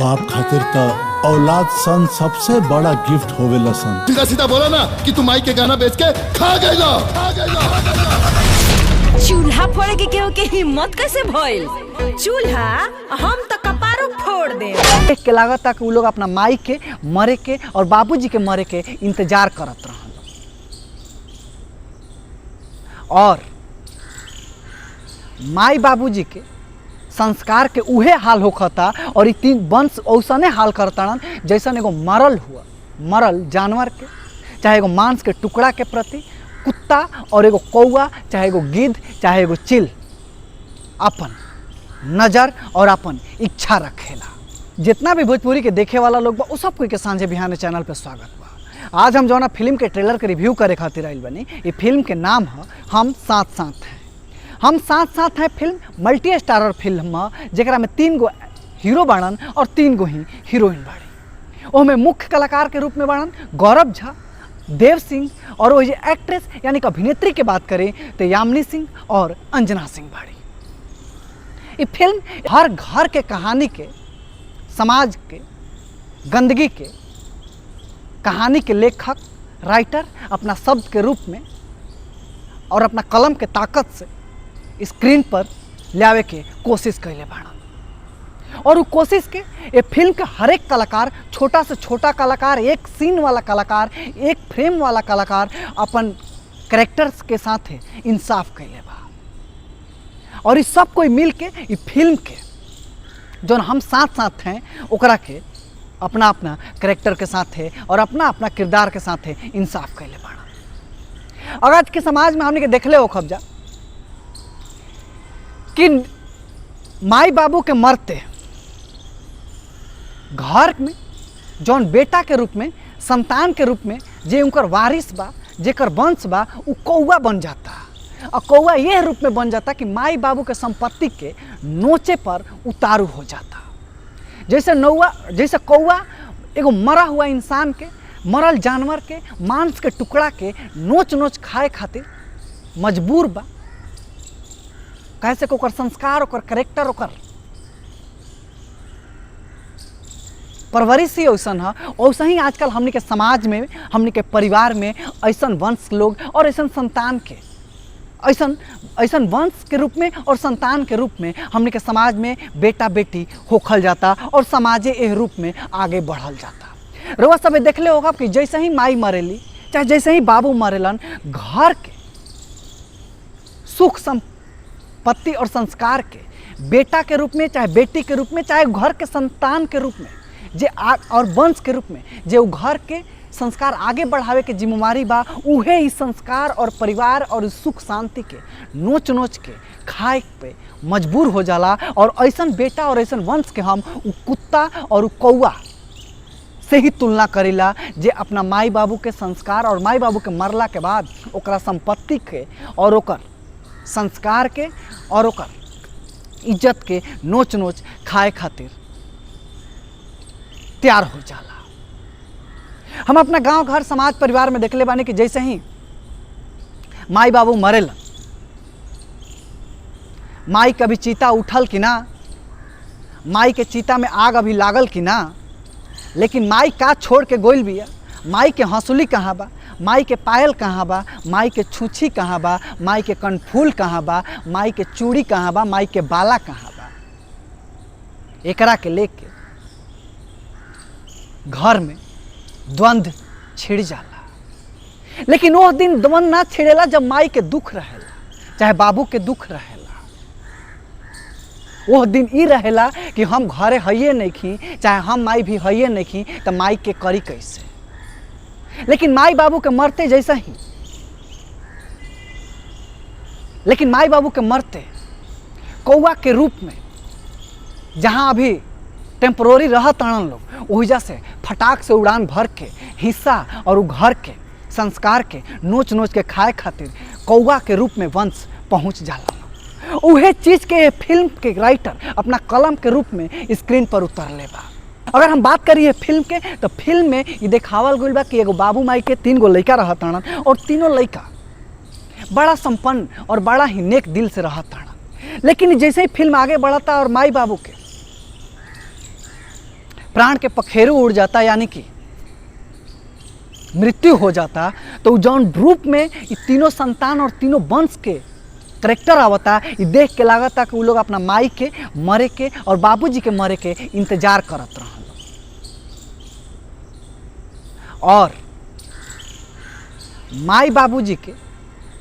बाप खातिर त औलाद सन सबसे बड़ा गिफ्ट होवेला सन। सीधा सीधा बोला ना कि तू माई के गाना बेच के खा गईला, खा गईला। चूल्हा फोड़े के केहू के हिम्मत कैसे भइल? चूल्हा हम तो कपारो फोड़ दे। देख के लागत कि उ लोग अपना माई के मरे के और बाबूजी के मरे के इंतजार करत रहन और माई बाबूजी के संस्कार के उहे हाल होखता और ई तीन वंश औसने हाल करतड़न जैसन एगो मरल हुआ मरल जानवर के, चाहे एगो मांस के टुकड़ा के प्रति कुत्ता और एगो कौआ, चाहे एगो गिद्ध, चाहे एगो चिल अपन नज़र और अपन इच्छा रखेला। जितना भी भोजपुरी के देखे वाला लोग बा उ सब कोई के सांझे बिहाने चैनल पे स्वागत बा। आज हम जौना फिल्म के ट्रेलर के रिव्यू करे खातिर आइल बनी, ये फिल्म के नाम है हम साथ साथ हैं। हम साथ साथ हैं फिल्म मल्टी स्टारर फिल्म है, जेकरा में 3 गो हीरो बाड़न और 3 गो ही हीरोइन बाड़ी। ओमे मुख्य कलाकार के रूप में बाड़न गौरव झा, देव सिंह और वही एक्ट्रेस यानी कि अभिनेत्री के बात करें तो यामिनी सिंह और अंजना सिंह बाड़ी। ये फिल्म हर घर के कहानी के, समाज के गंदगी के कहानी के लेखक राइटर अपना शब्द के रूप में और अपना कलम के ताकत से स्क्रीन पर लावे के कोशिश कैले बाड़न और वो कोशिश के ये फिल्म के हर एक कलाकार, छोटा से छोटा कलाकार, एक सीन वाला कलाकार, एक फ्रेम वाला कलाकार अपन कैरेक्टर्स के साथ इंसाफ कैले बा और इस सब कोई मिल के ये फिल्म के जो हम साथ साथ हैं ओकरा के अपना अपना कैरेक्टर के साथ है और अपना अपना किरदार के साथ है इंसाफ कैले बाड़न। और आज के समाज में हमने के देखले हो खबजा कि माई बाबू के मरते घर में जौन बेटा के रूप में, संतान के रूप में जे उनकर वारिस बा, जेकर वंश बा, उ कौआ बन जाता और कौआ यह रूप में बन जाता कि माई बाबू के संपत्ति के नोचे पर उतारू हो जाता। जैसे नौआ, जैसे कौआ एगो मरा हुआ इंसान के, मरल जानवर के मांस के टुकड़ा के नोच नोच खाए खातिर मजबूर बा, कैसे कि ओकर संस्कार, ओकर करेक्टर, ओकर परवरिश ही ऐसन है। वैसे ही आजकल हमनी के समाज में, हमनी के परिवार में ऐसन वंश लोग और ऐसन संतान के, ऐसन ऐसन वंश के रूप में और संतान के रूप में हमनी के समाज में बेटा बेटी होखल जाता और समाजे एह रूप में आगे बढ़ल जाता। रउआ सब देखले होगा कि जैसे ही माई मरेली चाहे जैसे ही बाबू मरेलन, घर के सुख संपत्ति और संस्कार के बेटा के रूप में, चाहे बेटी के रूप में, चाहे घर के संतान के रूप में जे और वंश के रूप में जे उ घर के संस्कार आगे बढ़ावे के जिम्मेवारी बा, उहे इस संस्कार और परिवार और सुख शांति के नोच नोच के खाए पे मजबूर हो जाला। और ऐसन बेटा और ऐसन वंश के हम उ कुत्ता और उ कौआ से ही तुलना करेला जे अपना माई बाबू के संस्कार और माई बाबू के मरला के बाद ओकरा संपत्ति के और ओकर संस्कार के और ओकर इज्जत के नोच नोच खाए खातिर तैयार हो जाला। हम अपना गांव घर समाज परिवार में देखले बानी कि जैसे ही माई बाबू मरेला, माई कभी चीता उठल कि ना, माई के चीता में आग अभी लागल कि ना, लेकिन माई का छोड़ के गोइल बिया, माई के हंसुली कहाँ बा, माई के पायल कहाँ बा, माई के छुछी कहाँ बा, माई के कनफूल कहाँ बा, माई के चूड़ी कहाँ बा, माई के बाला कहाँ बा, एकरा के लेके घर में द्वंद्व छिड़ जाला। लेकिन वो दिन द्वंद्व ना छिड़ेला जब माई के दुख रहेला, चाहे बाबू के दुख रहेला। वो दिन ई रहेला कि हम घरे हइये नहीं खी, चाहे हम माई भी हइये नहीं खी, तो माई के करी कैसे। लेकिन माई बाबू के मरते जैसा ही, लेकिन माई बाबू के मरते कौआ के रूप में जहाँ अभी टेम्पोररी रहत अड़न लोग, ओहिजा से फटाक से उड़ान भर के हिस्सा और उ घर के संस्कार के नोच नोच के खाए खातिर कौआ के रूप में वंश पहुँच जाला। उहे चीज़ के फिल्म के राइटर अपना कलम के रूप में स्क्रीन पर उतरले बा। अगर हम बात करिए फिल्म के, तो फिल्म में ये देखावल गइल बा कि एगो बाबू माई के 3 गो लइका रहत अड़न और तीनों लइका बड़ा संपन्न और बड़ा ही नेक दिल से रहत अड़न। लेकिन जैसे ही फिल्म आगे बढ़ता और माई बाबू के प्राण के पखेरु उड़ जाता, यानी कि मृत्यु हो जाता, तो जौन रूप में ये तीनों संतान और तीनों वंश के करेक्टर आवता, ये देख के लागता कि वो लोग अपना माई के मरे के और बाबूजी के मरे के इंतजार करत रहन। और माई बाबूजी के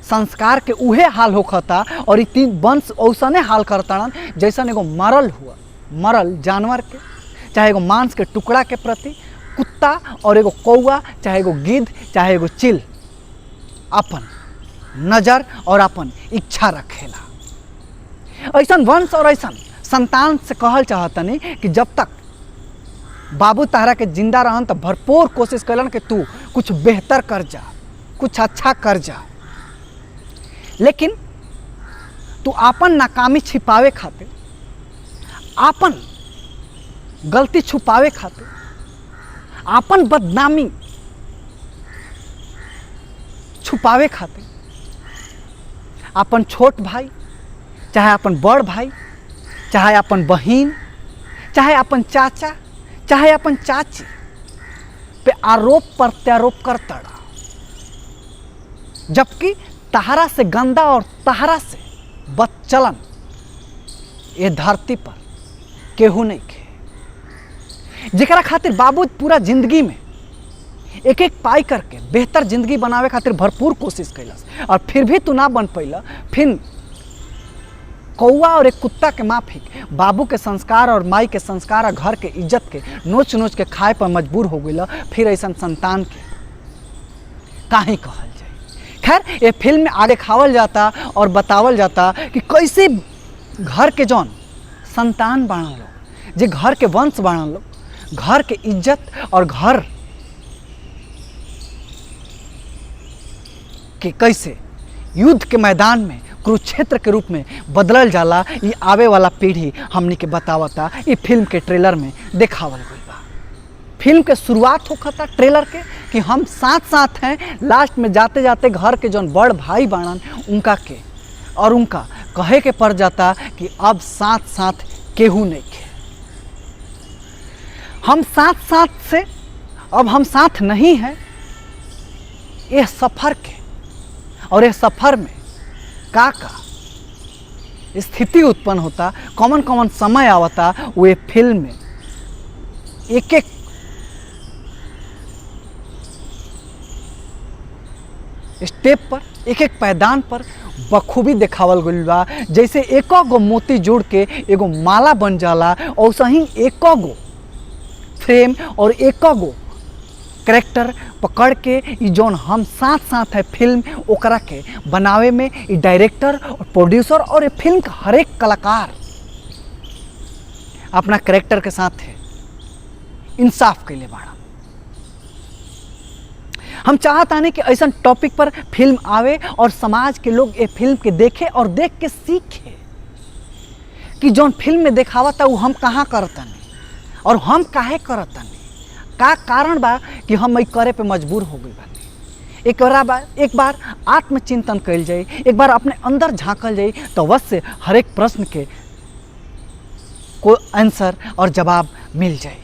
संस्कार के उहे हाल होखता और ये तीन वंश औसने हाल करतड़न जैसन एगो मरल हुआ मरल जानवर के, चाहे एगो मांस के टुकड़ा के प्रति कुत्ता और एगो कौआ, चाहे एगो गिद्ध, चाहे एगो चिल अपन नज़र और अपन इच्छा रखेला। ऐसन वंश और ऐसन संतान से कहल चाहतनी कि जब तक बाबू तारा के जिंदा रहन तो भरपूर कोशिश कैलन कि तू कुछ बेहतर कर जा, कुछ अच्छा कर जा, लेकिन तू आपन नाकामी छिपावे खातिर, आपन गलती छुपावे खातिर, आपन बदनामी छुपावे खातिर आपन छोट भाई, चाहे अपन बड़ भाई, चाहे अपन बहन, चाहे अपन चाचा, चाहे अपन चाची पे आरोप प्रत्यारोप करता, जबकि तहरा से गंदा और तहरा से बदचलन ये धरती पर केहू नहीं खे, जेकरा खातिर बाबू पूरा जिंदगी में एक एक पाई करके बेहतर जिंदगी बनावे खातिर भरपूर कोशिश कैलस और फिर भी तू ना बन पैला। फिर कौआ और एक कुत्ता के माफिक बाबू के संस्कार और माई के संस्कार और घर के इज्जत के नोच नोच के खाए पर मजबूर हो गई। फिर ऐसा संतान के काहे कहल जाए। खैर ये फिल्म में आगे खावल जाता और बतावल जाता कि कैसे घर के जौन संतान बाणन लोग, जे घर के वंश बाणन लोग, घर के इज्जत और घर के कैसे युद्ध के मैदान में कुरुक्षेत्र के रूप में बदलल जाला, ये आवे वाला पीढ़ी हमनी के बतावता। ये फिल्म के ट्रेलर में देखावल गइल बा। फिल्म के शुरुआत होखता ट्रेलर के कि हम साथ साथ हैं, लास्ट में जाते जाते घर के जौन बड़ भाई बाणन उनका के और उनका कहे के पड़ जाता कि अब साथ साथ केहू नहीं खे, हम साथ साथ से अब हम साथ नहीं हैं। यह सफ़र के और यह सफ़र में का का स्थिति उत्पन्न होता, कौन कौन समय आवता, वो फिल्म में एक एक स्टेप पर, एक एक पैदान पर बखूबी देखावल गइल बा। जैसे एक गो मोती जोड़ के एगो माला बन जाला, वैसे ही एक गो फ्रेम और एक गो करेक्टर पकड़ के ई जौन हम साथ साथ है फिल्म ओकरा के बनावे में ई डायरेक्टर और प्रोड्यूसर और ये फिल्म का हर एक कलाकार अपना करेक्टर के साथ है इंसाफ के लिए बाड़ा। हम चाहता नहीं कि ऐसा टॉपिक पर फिल्म आवे और समाज के लोग ये फिल्म के देखे और देख के सीखे कि जौन फिल्म में देखावता वो हम कहाँ करतनी और हम काहे करतनी, का कारण बा कि हम ई करे पे मजबूर हो गई बानी। एक बार आत्मचिंतन कइल जाए, एक बार अपने अंदर झाँकल जाए तो अवश्य हर एक प्रश्न के को आंसर और जवाब मिल जाए।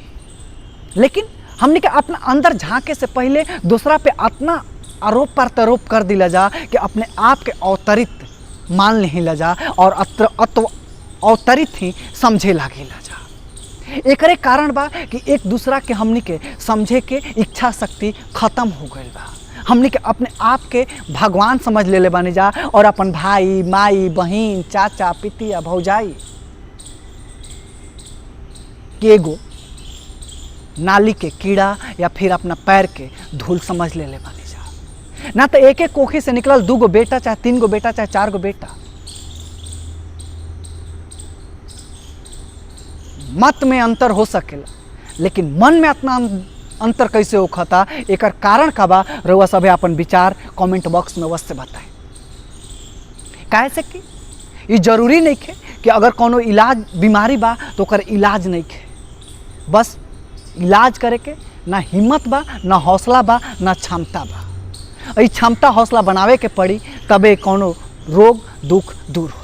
लेकिन हमने के अपना अंदर झाँके से पहले दूसरा पे अपना आरोप प्रत्यारोप कर दिला जा कि अपने आप के अवतरित मान नहीं ला जा और अवतरित ही समझे लागे ला जा। एकरे कारण बा कि एक दूसरा के हमनी के समझे के इच्छा शक्ति खत्म हो गई बा। हमनी के अपने आप के भगवान समझ ले बानी जा और अपन भाई माई बहन चाचा पितिया भौजाई के एगो नाली के कीड़ा या फिर अपना पैर के धूल समझ ले बानी जा। ना तो एक एक कोखी से निकलल 2 गो बेटा, चाहे 3 गो बेटा, चाहे 4 गो बेटा, मत में अंतर हो सकेला लेकिन मन में इतना अंतर कैसे होखता, एकर कारण का बा? रउआ सभे अपन विचार कमेंट बॉक्स में अवश्य बताएं। काहे से कि ये जरूरी नहीं खे कि अगर कोनो इलाज बीमारी बा तो ओकर इलाज नहीं खे, बस इलाज करे के ना हिम्मत बा, ना हौसला बा, ना क्षमता बा। ई क्षमता हौसला बनावे के पड़ी तबे कोनो रोग दुख दूर हो।